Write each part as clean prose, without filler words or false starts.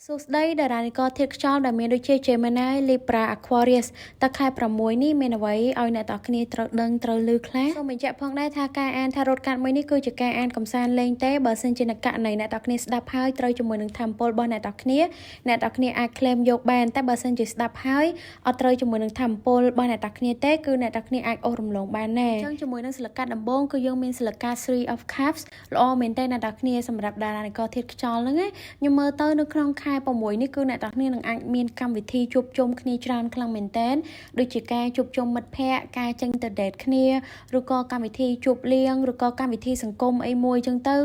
សួស្តីតារានិករធាតុខ្យល់ដែលមានដូចជា Gemini, Libra, Aquarius តើខែ6នេះមានអ្វីឲ្យអ្នកទាំងអស់គ្នាត្រូវដឹងត្រូវឮខ្លះសូមបញ្ជាក់ផងដែរថាការអាន Tarot កាតមួយនេះគឺជាការអានកំសាន្តលេងទេបើសិនជាករណីអ្នកទាំងអស់គ្នាស្ដាប់ហើយត្រូវជាមួយនឹងធម្មពលរបស់អ្នកទាំងអស់គ្នាអ្នកទាំងអស់គ្នាអាច claim យកបានតែបើសិនជាស្ដាប់ហើយអត់ត្រូវជាមួយនឹងធម្មពលរបស់អ្នកទាំងអស់គ្នាទេគឺអ្នកទាំងអស់គ្នាអាចអូសរំលងបានដែរអញ្ចឹងជាមួយនឹងស្លឹកកាត់ដំបូងគឺយើងមានស្លឹកកាត់ Three of Cups ល្អមែនទែនអ្នកទាំងអស់គ្នាសម្រាប់តារានិករធាតុខ្យល់ហ្នឹងណាខ្ញុំមើលទៅនៅក្នុងខែ6នេះគឺអ្នកទាំងគ្នានឹងអាចមានកម្មវិធីជួបជុំគ្នាច្រើនខ្លាំងមែនទែនដូចជាការជួបជុំមិត្តភ័ក្តិការចេញទៅ date គ្នាឬក៏កម្មវិធីជួបលៀងឬក៏កម្មវិធីសង្គមអីមួយចឹងទៅ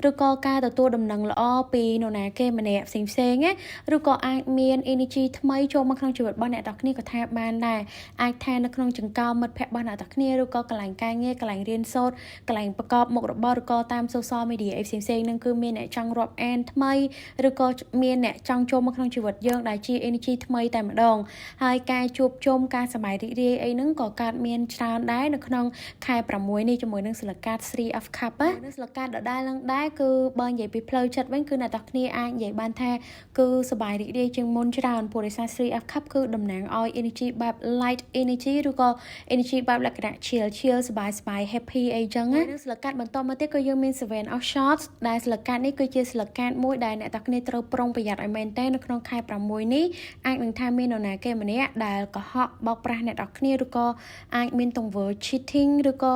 ឬក៏ការទទួលដំណឹងល្អពីនរណាគេម្នាក់ផ្សេងផ្សេងណាឬក៏អាចមាន energy ថ្មីចូលមកក្នុងជីវិតរបស់អ្នកទាំងគ្នាក៏ថាបានដែរអាចថានៅក្នុងចង្កោមមិត្តភ័ក្តិរបស់អ្នកទាំងគ្នាឬក៏កន្លែងការងារកន្លែងរៀនសូត្រកន្លែងប្រកបមុខរបរឬក៏តាម social media អីផ្សេងៗនឹងគឺមានអ្នកចង់រាប់អានថ្មីឬក៏មានអ្នកចង់ចូលមកក្នុងជីវិតយើងដែលជា energy ថ្មីតែម្ដងហើយការជួបជុំការសប្បាយរីករាយអីហ្នឹងក៏កើតមានច្រើនដែរនៅក្នុងខែ6នេះជាមួយនឹងស្លឹកកាត Three of Cup ណានឹងស្លឹកកាតដដែលនឹងដែរគឺបើនិយាយពីផ្លូវចិត្តវិញគឺអ្នកទាំងគ្នាអាចនិយាយបានថាគឺសប្បាយរីករាយជាងមុនច្រើនព្រោះដោយសារ Three of Cup គឺតំណាងឲ្យ energy បែប light energy ឬក៏ energy បែបលក្ខណៈ chill chill សប្បាយសប្បាយ happy អីចឹងណានឹងស្លឹកកាតបន្តមកទៀតក៏យើងមាន Seven of Swords ដែលស្លឹកកាតនេះគឺជាស្លឹកកាតមួយដែលអ្នកទាំងគ្នាត្រូវប្រុងប្រយ័ត្នឲ្យមែនទែននៅក្នុងខែ6នេះអាចនឹងថាមាននរណាគេម្នាក់ដែលកុហកបោកប្រាស់អ្នកទាំងគ្នាឬក៏អាចមានទង្វើ cheating ឬក៏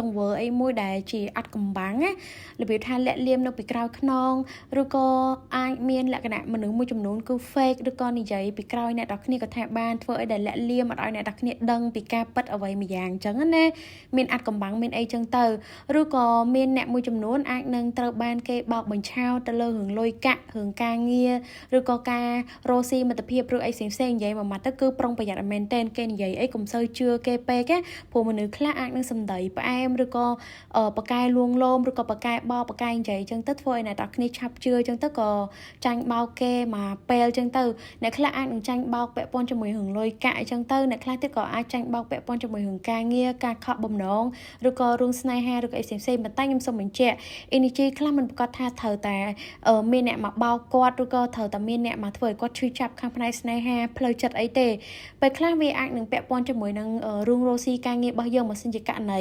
ទង្វើអីមួយដែលជាអាថ៌កំបាំងណារបៀបថាលាក់លៀមនៅពីក្រោយខ្នងឬក៏អាចមានលក្ខណៈមនុស្សមួយចំនួនគឺ fake ឬក៏និយាយពីក្រោយអ្នកទាំងគ្នាក៏ថាបានធ្វើអីដែលលាក់លៀមអត់ឲ្យអ្នកទាំងគ្នាដឹងពីការពិតអ្វីមួយយ៉ាងអញ្ចឹងណាមានអាថ៌កំបាំងមានអីចឹងទៅឬក៏មានអ្នកមួយចំនួនអាចនឹងត្រូវបានគេបោកបញ្ឆោតទៅលើរឿងលុយកាក់រឿងការងារឬក៏ការរកស៊ីមិត្តភាពឬអីផ្សេងផ្សេងនិយាយមួយម៉ាត់ទៅគឺប្រុងប្រយ័ត្នមែនទែនគេនិយាយអីកុំសូវជឿគេពេកណាព្រោះមនុស្សខ្លះអាចនឹងសំដីផ្អែមឬក៏បកែលួងលោមឬក៏បកែបោបកែនិយាយអញ្ចឹងទៅធ្វើឲ្យអ្នកទាំងគ្នាឆាប់ជឿអញ្ចឹងទៅក៏ចាញ់បោកគេមកពេលអញ្ចឹងទៅអ្នកខ្លះអាចនឹងចាញ់បោកពាក់ព័ន្ធជាមួយរឿងលុយកាក់អញ្ចឹងទៅអ្នកខ្លះទៀតក៏អាចចាញ់បោកពាក់ព័ន្ធជាមួយរឿងការងារការខកបំណងឬក៏រឿងស្នេហាឬក៏អីផ្សេងៗប៉ុន្តែខ្ញុំសូមបញ្ជាក់ energy ខ្លះមិនប្រាកដថាត្រូវតែមានអ្នកមកបោកគាត់ឬក៏ត្រូវតែមានអ្នកមកធ្វើឲ្យគាត់ឈឺចាប់ខាងផ្នែកស្នេហាផ្លូវចិត្តអីទេពេលខ្លះវាអាចនឹងពាក់ព័ន្ធជាមួយនឹងរឿងរកស៊ីការងាររបស់យើងបើសិនជាករណី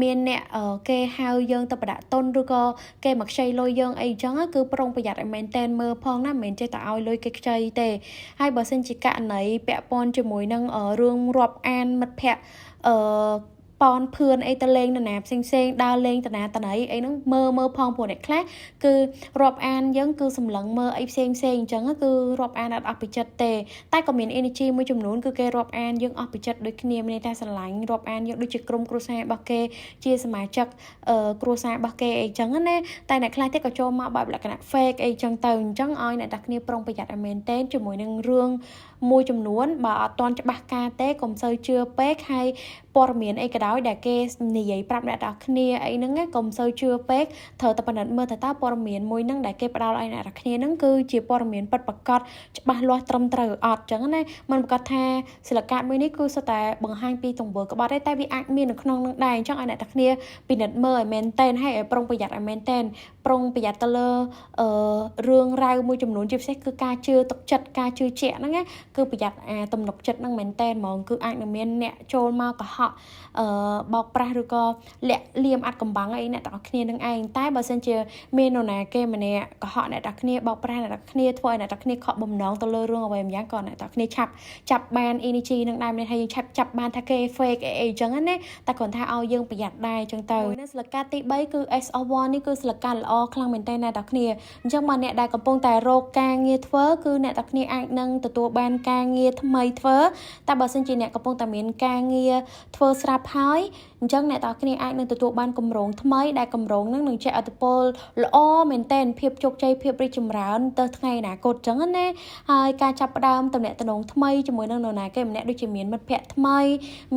មានអ្នកគេហៅយើងទៅប្រដាក់តុនឬក៏គេមកខ្ចីលុយយើងអីចឹងគឺប្រុងប្រយ័ត្នឲ្យមែនតែនមើលផងណាមិនមែនចេះតែឲ្យលុយគេខ្ចីទេហើយបើសិនជាករណីពាក់ព័ន្ធជាមួយនឹងរឿងរាប់អានមិត្តភ័ក្តិប៉នភឿនអីទៅលេងនរណាផ្សេងផ្សេងដើរលេងតាណាតណីអីហ្នឹងមើលមើលផងព្រោះអ្នកខ្លះគឺរាប់អានយើងគឺសម្លឹងមើលអីផ្សេងផ្សេងអញ្ចឹងគឺរាប់អានអត់អស់ពីចិត្តទេតែក៏មាន energy មួយចំនួនគឺគេរាប់អានយើងអស់ពីចិត្តដូចគ្នាមានន័យថាស្រឡាញ់រាប់អានយើងដូចជាក្រុមគ្រួសាររបស់គេជាសមាជិកគ្រួសាររបស់គេអីចឹងណាតែអ្នកខ្លះទៀតក៏ចូលមកបែបលក្ខណៈ fake អីចឹងទៅអញ្ចឹងឲ្យអ្នកទាំងគ្នាប្រុងប្រយ័ត្នឲ្យមែនទែនជាមួយនឹងរឿងមួយចំនួនបើអត់ទាន់ច្បាស់ការទេកុំសូវជឿពេកហើយព័ត៌មានអីក៏ដោយដែលគេនិយាយប្រាប់អ្នកទាំងគ្នាអីហ្នឹងកុំសូវជឿពេកត្រូវតែពិនិត្យមើលថាតើព័ត៌មានមួយហ្នឹងដែលគេផ្ដល់ឲ្យអ្នកទាំងគ្នាហ្នឹងគឺជាព័ត៌មានពិតប្រាកដច្បាស់លាស់ត្រឹមត្រូវអត់ចឹងណាមិនប្រាកដថាសិលកាតមួយនេះគឺសុទ្ធតែបង្ហាញពីទង្វើក្បត់ទេតែវាអាចមាននៅក្នុងនឹងដែរអញ្ចឹងឲ្យអ្នកទាំងគ្នាពិនិត្យមើលឲ្យមែនតែនហើយឲ្យប្រុងប្រយ័ត្នឲ្យមែនតែនប្រុងប្រយ័ត្នទៅលើអឺរឿងរ៉ាវមួយចំនួនជាពិសេសគឺការជឿទុកចិត្តការជឿជាក់ហ្នឹងណាគឺប្រយ័ត្នអាទំនុកចិត្តហ្នឹងមែនតែនហ្មងគឺអាចនឹងមានអ្នកចូលមកកុហកបោកប្រាស់ឬក៏លាក់លៀមអាថ៌កំបាំងអីអ្នកទាំងអស់គ្នានឹងឯងតែបើសិនជាមាននរណាគេម្នាក់កុហកអ្នកទាំងគ្នាបោកប្រាស់អ្នកទាំងគ្នាធ្វើឲ្យអ្នកទាំងគ្នាខកបំណងទៅលើរឿងអ្វីម្យ៉ាងក៏អ្នកទាំងគ្នាឆាប់ចាប់បាន energy នឹងដែរមានថាយើងឆាប់ចាប់បានថាគេ fake អីអីចឹងណាតែគ្រាន់ថាឲ្យយើងប្រយ័ត្នដែរចឹងទៅនៅស្លឹកកាទី3គឺ Ace of Wands នេះគឺស្លឹកកាល្អខ្លាំងមែនទែនអ្នកទាំងគ្នាអញ្ចឹងបើអ្នកដែលកំពុងតែរកការងារធ្វើគឺអ្នកទាំងគ្នាអាចនឹងទទួលបានការងារថ្មីធ្វើតែបើសិនជាអ្នកកំពុងតែមានការងារធ្វើស្រាប់ហើយអញ្ចឹងអ្នកទាំងគ្នាអាចនឹងទទួលបានគម្រោងថ្មីដែលគម្រោងហ្នឹងនឹងជះឥទ្ធិពលល្អមែនទែនភាពជោគជ័យភាពរីកចម្រើនទៅថ្ងៃអនាគតអញ្ចឹងណាហើយការចាប់ផ្ដើមទំនាក់ទំនងថ្មីជាមួយនឹងនរណាគេម្នាក់ដូចជាមានមិត្តភ័ក្តិថ្មី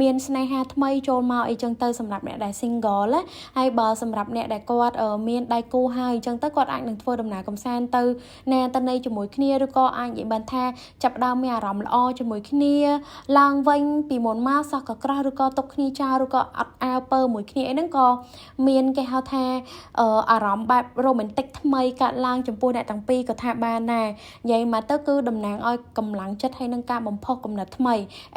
មានស្នេហាថ្មីចូលមកអីចឹងទៅសម្រាប់អ្នកដែល single ណាហើយបើសម្រាប់អ្នកដែលគាត់មានដៃគូហើយអញ្ចឹងទៅគាត់អាចនឹងធ្វើដំណើរកម្សាន្តទៅណាទៅណីជាមួយគ្នាឬក៏អាចនិយាយបានថាចាប់ផ្ដើមមានអារម្មណ៍ល្អជាមួយគ្នាឡើងវិញពីមុនមកសោះក៏ក្រោះឬក៏ຕົកគ្នាចោលឬក៏អត់ អើពើមួយគ្នាអីហ្នឹងក៏មានគេហៅថាអារម្មណ៍បែប romantic ថ្មីកើតឡើងចំពោះអ្នកទាំងពីរក៏ថាបានដែរនិយាយមកទៅគឺតំណាងឲ្យកម្លាំងចិត្តហើយនឹងការបំផុសគំនិតថ្មី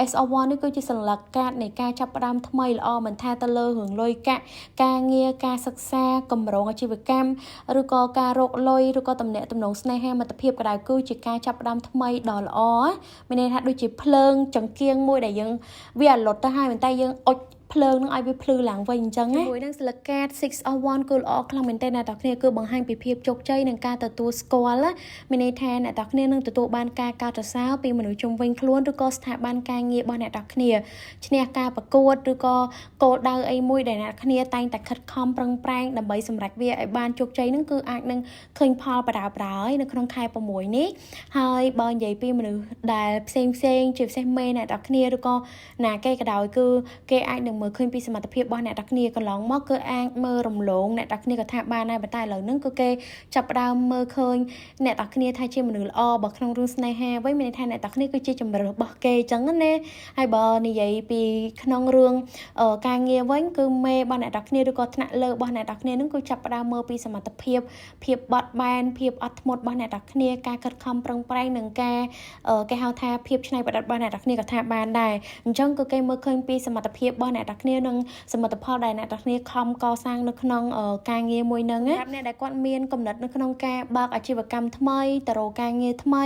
SO1 នេះគឺជាសន្លឹកកាតនៃការចាប់ផ្ដើមថ្មីល្អមិនថាទៅលើរឿងលុយកាក់ការងារការសិក្សាកម្រងអាជីវកម្មឬក៏ការរកលុយឬក៏តំណែងតំណងស្នេហាមិត្តភាពក៏ដោយគឺជាការចាប់ផ្ដើមថ្មីដ៏ល្អមានន័យថាដូចជាភ្លើងចង្គៀងមួយដែលយើងវាអាលុតទៅហើយប៉ុន្តែយើងអុចភ្លើងនឹងឲ្យវាភ្លឺឡើងវិញអញ្ចឹងណាជាមួយនឹងស្លឹកកាត6 of 1គឺល្អខ្លាំងមែនទែនអ្នកទាំងគ្នាគឺបង្ហាញពីភាពជោគជ័យនិងការទទួលស្គាល់មានន័យថាអ្នកទាំងគ្នានឹងទទួលបានការកោតសរសើរពីមនុស្សជុំវិញខ្លួនឬក៏ស្ថាប័នការងាររបស់អ្នកទាំងគ្នាឈ្នះការប្រកួតឬក៏គោលដៅអីមួយដែលអ្នកគ្នាតែងតែខិតខំប្រឹងប្រែងដើម្បីសម្រេចវាឲ្យបានជោគជ័យនឹងគឺអាចនឹងឃើញផលបដាបដាយនៅក្នុងខែ6នេះហើយបើនិយាយពីមនុស្សដែលផ្សេងផ្សេងជាពិសេសមេអ្នកទាំងគ្នាឬក៏ណាគេក៏ដោយគឺគេអាចនឹងមើលឃើញពីសមត្ថភាពរបស់អ្នកទាំងគ្នាកន្លងមកគឺអាចមើលរំលងអ្នកទាំងគ្នាក៏ថាបានដែរប៉ុន្តែឥឡូវហ្នឹងគឺគេចាប់ផ្ដើមមើលឃើញអ្នកទាំងគ្នាថាជាមនុស្សល្អបើក្នុងរឿងស្នេហាវិញមានន័យថាអ្នកទាំងគ្នាគឺជាជំរើសរបស់គេអញ្ចឹងណាហើយបើនិយាយពីក្នុងរឿងការងារវិញគឺមេរបស់អ្នកទាំងគ្នាឬក៏ថ្នាក់លើរបស់អ្នកទាំងគ្នានឹងគឺចាប់ផ្ដើមមើលពីសមត្ថភាពភាពបត់បែនភាពអត់ធ្មត់របស់អ្នកទាំងគ្នាការខិតខំប្រឹងប្រែងនិងការគេហៅថាភាពច្នៃប្រឌិតរបស់អ្នកទាំងគ្នាក៏ថាបានដែរអញ្ចឹងគឺគេមើលឃើញពីសមត្ថភាពរបស់អ្នកទាំងគ្នានិងសមិទ្ធផលដែលអ្នកទាំងគ្នាខំកសាងនៅក្នុងការងារមួយហ្នឹងណាអ្នកដែលគាត់មានកំណត់នៅក្នុងការបើកអាជីវកម្មថ្មីទៅរកការងារថ្មី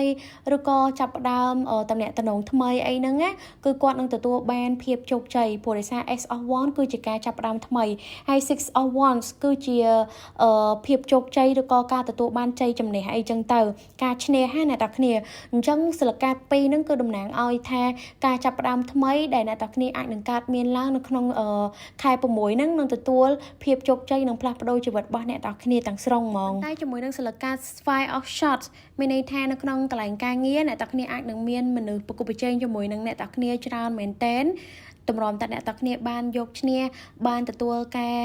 ឬក៏ចាប់ផ្ដើមតំណែងតំណងថ្មីអីហ្នឹងណាគឺគាត់នឹងទទួលបានភាពជោគជ័យព្រោះដោយសារ Ace of Wands គឺជាការចាប់ផ្ដើមថ្មីហើយ Six of Wands គឺជាភាពជោគជ័យឬក៏ការទទួលបានជ័យជំនះអីចឹងទៅការឈ្នះហាអ្នកទាំងគ្នាអញ្ចឹងសិលកាពីរហ្នឹងគឺតំណាងឲ្យថាការចាប់ផ្ដើមថ្មីដែលអ្នកទាំងគ្នាអាចនឹងកើតមានឡើងនៅក្នុងខែ6ហ្នឹងនឹងទទួលភាពជោគជ័យនិងផ្លាស់ប្ដូរជីវិតរបស់អ្នកទាំងគ្នាទាំងស្រុងហ្មងតែជាមួយនឹងសិលកា Five of Swords មានន័យថានៅក្នុងកន្លែងការងារអ្នកទាំងគ្នាអាចនឹងមានមនុស្សប្រកួតប្រជែងជាមួយនឹងអ្នកទាំងគ្នាច្រើនមែនតែនតម្រាំតែអ្នកទាំងគ្នាបានយកឈ្នះបានទទួលការ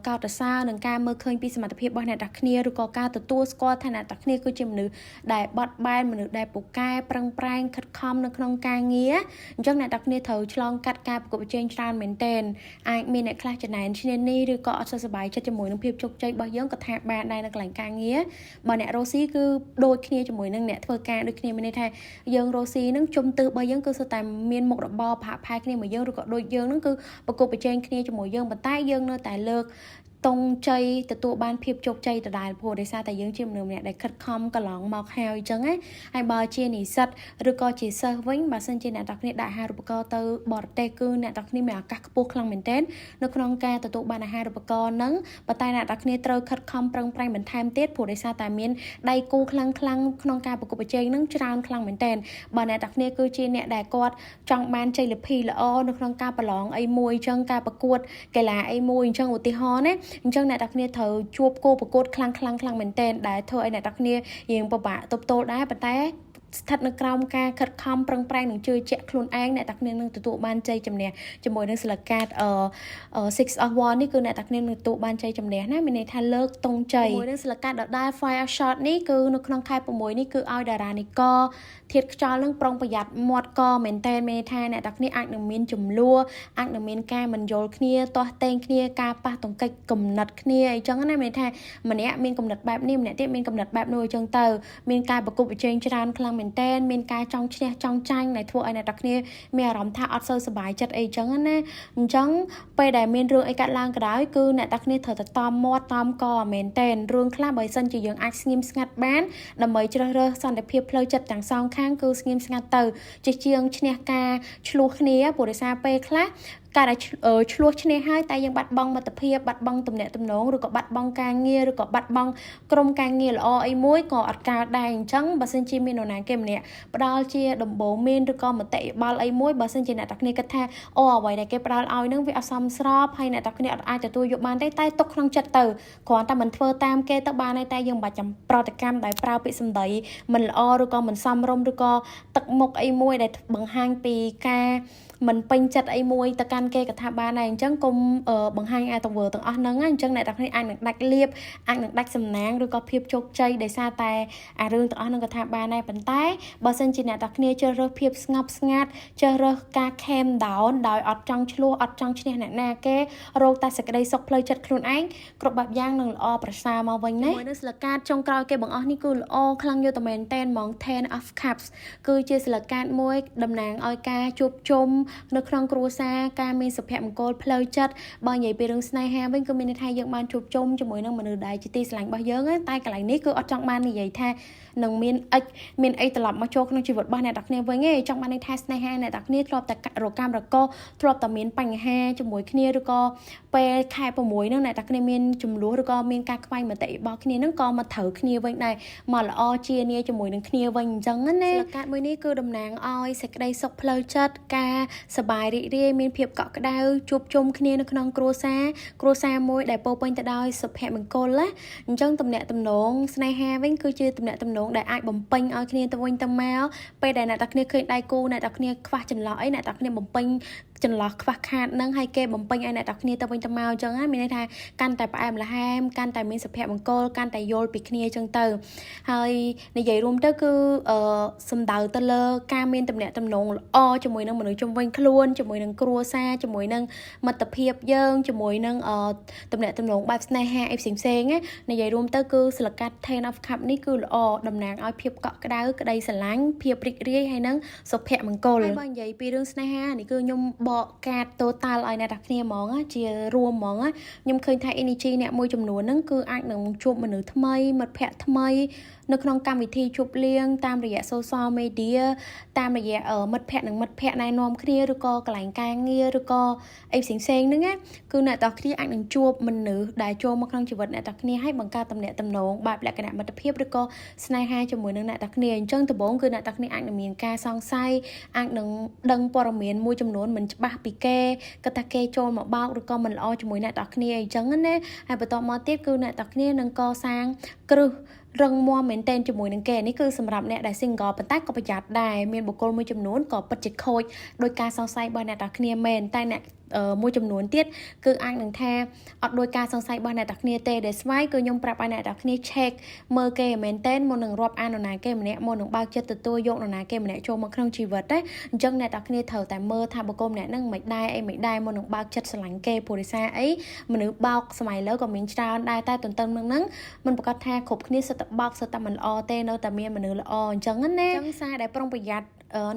កោតសរសើរនិងការមើលឃើញពីសមត្ថភាពរបស់អ្នកទាំងគ្នាឬក៏ការទទួលស្គាល់ថាអ្នកទាំងគ្នាគឺជាមនុស្សដែលបត់បែនមនុស្សដែលពូកែប្រឹងប្រែងខិតខំនៅក្នុងការងារអញ្ចឹងអ្នកទាំងគ្នាត្រូវឆ្លងកាត់ការប្រកួតប្រជែងច្រើនមែនទែនអាចមានអ្នកខ្លះចំណែនឈ្នានីសឬក៏អត់សូវសប្បាយចិត្តជាមួយនឹងភាពជោគជ័យរបស់យើងក៏ថាបានដែរនៅកន្លែងការងារបើអ្នករស់ស៊ីគឺដូចគ្នាជាមួយនឹងអ្នកធ្វើការដូចគ្នាមានន័យថាយើងរស់ស៊ីនឹងជុំទិសរបស់យើងគឺសុទ្ធតែមានមុខរបរប្រហាក់ប្រហែលគ្នាមួយយើងឬក៏ដូចយើងនឹងគឺប្រកួតប្រជែងគ្នាជាមួយយើងប៉ុន្តែយើងនៅតែលើកតង់ជ័យទទួលបានភាពជោគជ័យដដែលព្រោះដោយសារតែយើងជាមនុស្សម្នាក់ដែលខិតខំកន្លងមកហើយអញ្ចឹងណាហើយបើជានិស្សិតឬក៏ជាសិស្សវិញបើសិនជាអ្នកទាំងគ្នាដាក់អាហារូបករណ៍ទៅបរទេសគឺអ្នកទាំងគ្នាមានឱកាសខ្ពស់ខ្លាំងមែនទែននៅក្នុងការទទួលបានអាហារូបករណ៍ហ្នឹងប៉ុន្តែអ្នកទាំងគ្នាត្រូវខិតខំប្រឹងប្រែងបន្ថែមទៀតព្រោះដោយសារតែមានដៃគូខ្លាំងខ្លាំងក្នុងការប្រកួតប្រជែងហ្នឹងច្រើនខ្លាំងមែនទែនបើអ្នកទាំងគ្នាគឺជាអ្នកដែលគាត់ចង់បានជ័យលាភីល្អនៅក្នុងការប្រឡងអីមួយអញ្ចឹងការប្រកួតកីឡាអីមួយអញ្ចឹងឧទាហរណ៍ណាអញ្ចឹងអ្នកទាំងគ្នាត្រូវជួបគូប្រកួតខ្លាំងខ្លាំងខ្លាំងមែនទែនដែលធ្វើឲ្យអ្នកទាំងគ្នារៀងពិបាកទប់ទល់ដែរប៉ុន្តែស្ថិតនៅក្រោមការខិតខំប្រឹងប្រែងនិងជឿជាក់ខ្លួនឯងអ្នកទាំងគ្នានឹងទទួលបានជ័យជំនះជាមួយនឹងស្លឹកកាតអឺ Six of Wands នេះគឺអ្នកទាំងគ្នានឹងទទួលបានជ័យជំនះណាមានន័យថាលើកទង់ជ័យជាមួយនឹងស្លឹកកាតដដែល Five of Swords នេះគឺនៅក្នុងខែ6នេះគឺឲ្យតារានិករធាតុខ្យល់នឹងប្រុងប្រយ័ត្នមាត់កមែនតែនមានន័យថាអ្នកទាំងគ្នាអាចនឹងមានចំនួនអាចនឹងមានការមិនយល់គ្នាទាស់ទែងគ្នាការប៉ះទង្គិចគំនិតគ្នាអីចឹងណាមានន័យថាម្នាក់មានគំនិតបែបនេះម្នាក់ទៀតមានគំនិតបែបនោះអីចឹងទៅមានការប្រកួតប្រជែងច្រើនខ្លាំងមែនតែនមានការចង់ឈ្នះចង់ចាញ់ដែលធ្វើឲ្យអ្នកទាំងគ្នាមានអារម្មណ៍ថាអត់សូវសប្បាយចិត្តអីចឹងណាអញ្ចឹងពេលដែលមានរឿងអីកាត់ឡើងក៏ដោយគឺអ្នកទាំងគ្នាត្រូវតែតមមាត់តមកមែនតែនរឿងខ្លះបើសិនជាយើងអាចស្ងៀមស្ងាត់បានដើម្បីជ្រើសរើសសន្តិភាពផ្លូវចិត្តទាំងសងខាងគឺស្ងៀមស្ងាត់ទៅជាជាងឈ្នះការឆ្លោះគ្នាព្រោះដោយសារពេលខ្លះការដែលឆ្លោះឈ្នះហើយតែយើងបាត់បង់មិត្តភាពបាត់បង់ទំនាក់ទំនងឬក៏បាត់បង់ការងារឬក៏បាត់បង់ក្រុមការងារល្អអីមួយក៏អត់កើតដែរអញ្ចឹងបើសិនជាមាននរណាគេម្នាក់ផ្ដល់ជាដំបូន្មានឬក៏មតិយោបល់អីមួយបើសិនជាអ្នកទាំងគ្នាគិតថាអូអ្វីដែលគេផ្ដល់ឲ្យនឹងវាអត់សមស្របហើយអ្នកទាំងគ្នាអត់អាចទទួលយកបានទេតែទុកក្នុងចិត្តទៅគ្រាន់តែមិនធ្វើតាមគេទៅបានហើយតែយើងមិនបាច់ចាំប្រតិកម្មដោយប្រើពាក្យសម្ដីមិនល្អឬក៏មិនសមរម្យឬក៏ទឹកមុខអីមួយដែលបង្ហាញពីការ មិនពេញចិត្តអីមួយទៅកាន់គេក៏ថាបានដែរអញ្ចឹងកុំបង្ហាញអាទង្វើទាំងអស់ហ្នឹងអញ្ចឹងអ្នកទាំងគ្នាអាចនឹងដាច់លៀបអាចនឹងដាច់សំណាងឬក៏ភាពជោគជ័យដោយសារតែអារឿងទាំងអស់ហ្នឹងក៏ថាបានដែរប៉ុន្តែបើសិនជាអ្នកទាំងគ្នាជ្រើសរើសភាពស្ងប់ស្ងាត់ជ្រើសរើសការ calm down ដោយអត់ចង់ឆ្លោះអត់ចង់ឈ្នះអ្នកណាគេរកតែសេចក្តីសុខផ្លូវចិត្តខ្លួនឯងគ្រប់បែបយ៉ាងនឹងល្អប្រសើរមកវិញណាមួយនឹងស្លឹកកាតចុងក្រោយគេបង្អស់នេះគឺល្អខ្លាំងយកតែមែនតែនហ្មង Ten of Cups គឺជាស្លឹកកាតមួយតំណាងឲ្យការជួបជុំនៅក្នុងគ្រួសារការមានសុភមង្គលផ្លូវចិត្តបើនិយាយពីរឿងស្នេហាវិញគឺមានន័យថាយើងបានជួបជុំជាមួយនឹងមនុស្សដែលជាទីស្រឡាញ់របស់យើងតែកន្លែងនេះគឺអត់ចង់បាននិយាយថានឹងមានអិចមានអីត្រឡប់មកចូលក្នុងជីវិតរបស់អ្នកទាំងគ្នាវិញទេចង់បានន័យថាស្នេហាអ្នកទាំងគ្នាធ្លាប់តែរកម្មរកធ្លាប់តែមានបញ្ហាជាមួយគ្នាឬក៏ពេលខែ6ហ្នឹងអ្នកទាំងគ្នាមានចំនួនឬក៏មានការខ្វែងមតិរបស់គ្នាហ្នឹងក៏មកត្រូវគ្នាវិញដែរមកល្អជានាជាមួយនឹងគ្នាវិញអញ្ចឹងណាស្លឹកកាតមួយនេះគឺតំណាងឲ្យសេចក្តីសុខផ្លូវចិត្តការសប្បាយរីករាយមានភាពកក់ក្ដៅជួបជុំគ្នានៅក្នុងគ្រួសារគ្រួសារមួយដែលពោពេញទៅដោយសុភមង្គលណាអញ្ចឹងទំនាក់ទំនងស្នេហាវិញគឺជាទំនាក់ទំនងដែលអាចបំពេញឲ្យគ្នាទៅវិញទៅមកពេលដែលអ្នកទាំងគ្នាឃើញដៃគូអ្នកទាំងគ្នាខ្វះចន្លោះអីអ្នកទាំងគ្នាបំពេញចន្លោះខ្វះខាតនឹងឲ្យគេបំពេញឲ្យអ្នកទាំងគ្នាទៅវិញទៅមកអញ្ចឹងណាមានន័យថាកាន់តែផ្អែមល្ហែមកាន់តែមានសុភមង្គលកាន់តែយល់ពីគ្នាអញ្ចឹងទៅហើយនិយាយរួមទៅគឺអឺសំដៅទៅលើការមានទំនាក់ទំនងល្អជាមួយនឹងមនុស្សជុំវិញខ្លួនជាមួយនឹងគ្រួសារជាមួយនឹងមិត្តភាពយើងជាមួយនឹងអឺទំនាក់ទំនងបែបស្នេហាអីផ្សេងផ្សេងណានិយាយរួមទៅគឺស្លឹកកាត់ Ten of Cup នេះគឺល្អតំណាងឲ្យភាពកក់ក្ដៅក្តីស្រឡាញ់ភាពរីករាយហើយនឹងសុភមង្គលហើយបើនិយាយពីរឿងស្នេហានេះគឺខ្ញុំបកកាត total ឲ្យអ្នកទាំងគ្នាហ្មងជារួមហ្មងខ្ញុំឃើញថា energy អ្នកមួយចំនួនហ្នឹងគឺអាចនឹងជួបមនុស្សថ្មីមិត្តភ័ក្តិថ្មីនៅក្នុងកម្មវិធីជប់លៀងតាមរយៈ social media តាមរយៈមិត្តភ័ក្តិនិងមិត្តភ័ក្តិណែនាំគ្នាឬក៏កន្លែងការងារឬក៏អីផ្សេងផ្សេងហ្នឹងណាគឺអ្នកទាំងគ្នាអាចនឹងជួបមនុស្សដែលចូលមកក្នុងជីវិតអ្នកទាំងគ្នាឲ្យបង្កើតទំនាក់ទំនងបែបលក្ខណៈមិត្តភាពឬក៏ស្នេហាជាមួយនឹងអ្នកទាំងគ្នាអញ្ចឹងដំបូងគឺអ្នកទាំងគ្នាអាចនឹងមានការសង្ស័យអាចនឹងដឹងព័ត៌មានមួយចំនួនមិនច្បាស់ពីគេគាត់ថាគេចូលមកបោកឬក៏មិនល្អជាមួយអ្នកទាំងគ្នាអញ្ចឹងណាហើយបន្តមកទៀតគឺអ្នកទាំងគ្នានឹងកសាងគ្រឹះរឹងមាំមែនតែនជាមួយនឹងគេនេះគឺសម្រាប់អ្នកដែល single ប៉ុន្តែក៏ប្រយ័ត្នដែរមានបុគ្គលមួយចំនួនក៏ពិតជាខូចដោយការសង្ស័យរបស់អ្នកទាំងគ្នាមែនតែអ្នកមួយចំនួនទៀតគឺអាចនឹងថាអត់ដោយការសង្ស័យរបស់អ្នកទាំងគ្នាទេដែលស្វ័យគឺខ្ញុំប្រាប់ឲ្យអ្នកទាំងគ្នា check មើលគេមែនតែនមុននឹងរាប់អាននរណាគេម្នាក់មុននឹងបើកចិត្តទទួលយកនរណាគេម្នាក់ចូលមកក្នុងជីវិតណាអញ្ចឹងអ្នកទាំងគ្នាត្រូវតែមើលថាបុគ្គលម្នាក់ហ្នឹងមិនដែរអីមិនដែរមុននឹងបើកចិត្តស្រឡាញ់គេព្រោះដោយសារអីមនុស្សបោកសម័យលើក៏មានច្រើនដែរតែទន្ទឹមនឹងហ្នឹងមិនប្រកាសថាគ្រប់គ្នាសិតតែបោកសិតតែមិនល្អទេនៅតែមានមនុស្សល្អអញ្ចឹងណាអញ្ចឹងសារដែលប្រុងប្រយ័ត្ន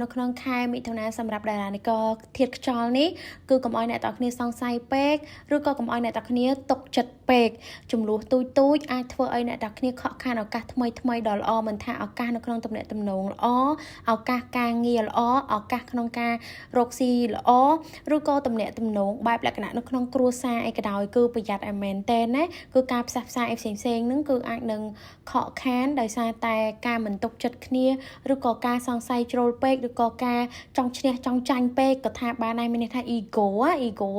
នៅក្នុងខែមិថុនាសម្រាប់តារានិករធាតុខ្យល់នេះគឺកុំឲ្យអ្នកទាំងគ្នាសង្ស័យពេកឬក៏កុំឲ្យអ្នកទាំងគ្នាទុកចិត្តពេកចំនួនទូចទូចអាចធ្វើឲ្យអ្នកទាំងគ្នាខកខានឱកាសថ្មីថ្មីដ៏ល្អមិនថាឱកាសនៅក្នុងទំនាក់ទំនងល្អឱកាសការងារល្អឱកាសក្នុងការរកស៊ីល្អឬក៏ទំនាក់ទំនងបែបលក្ខណៈនៅក្នុងគ្រួសារអីក៏ដោយគឺប្រយ័ត្នឲ្យមែនតែនណាគឺការផ្សះផ្សាអីផ្សេងផ្សេងហ្នឹងគឺអាចនឹងខកខានដោយសារតែការមិនទុកចិត្តគ្នាឬក៏ការសង្ស័យជ្រុលពេកឬក៏ការចង់ឈ្នះចង់ចាញ់ពេកក៏ថាបានដែរមានន័យថា ego ego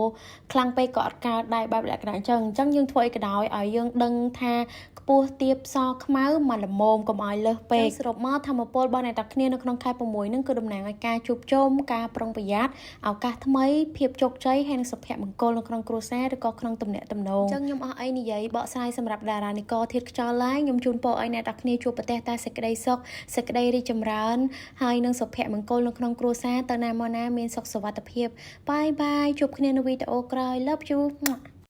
ខ្លាំងពេកក៏អត់កើតដែរបែបលក្ខណៈអញ្ចឹងអញ្ចឹងយើងធ្វើអីក៏ដោយឲ្យយើងដឹងថាខ្ពស់ទៀបសខ្មៅមកល្មមកុំឲ្យលើសពេកសរុបមកធម្មពលរបស់អ្នកតាគ្នានៅក្នុងខែ6ហ្នឹងគឺតំណាងឲ្យការជួបជុំការប្រុងប្រយ័ត្នឱកាសថ្មីភាពជោគជ័យហើយនិងសុភមង្គលនៅក្នុងគ្រួសារឬក៏ក្នុងទំនាក់ទំនងអញ្ចឹងខ្ញុំអស់អីនិយាយបកស្រាយសម្រាប់តារានិករធាតុខ្យល់ឡើយខ្ញុំជូនពរឲ្យអ្នកតាគ្នាជួបប្រទះតែសេចក្តីសុខសេចក្តីរីកចម្រើនហើយនិងសុភមង្គលនៅក្នុងគ្រួសារទៅណាមកណាមានសុខសុវត្ថិភាព bye bye ជួបគ្នានៅវីដេអូក្រោយ love you.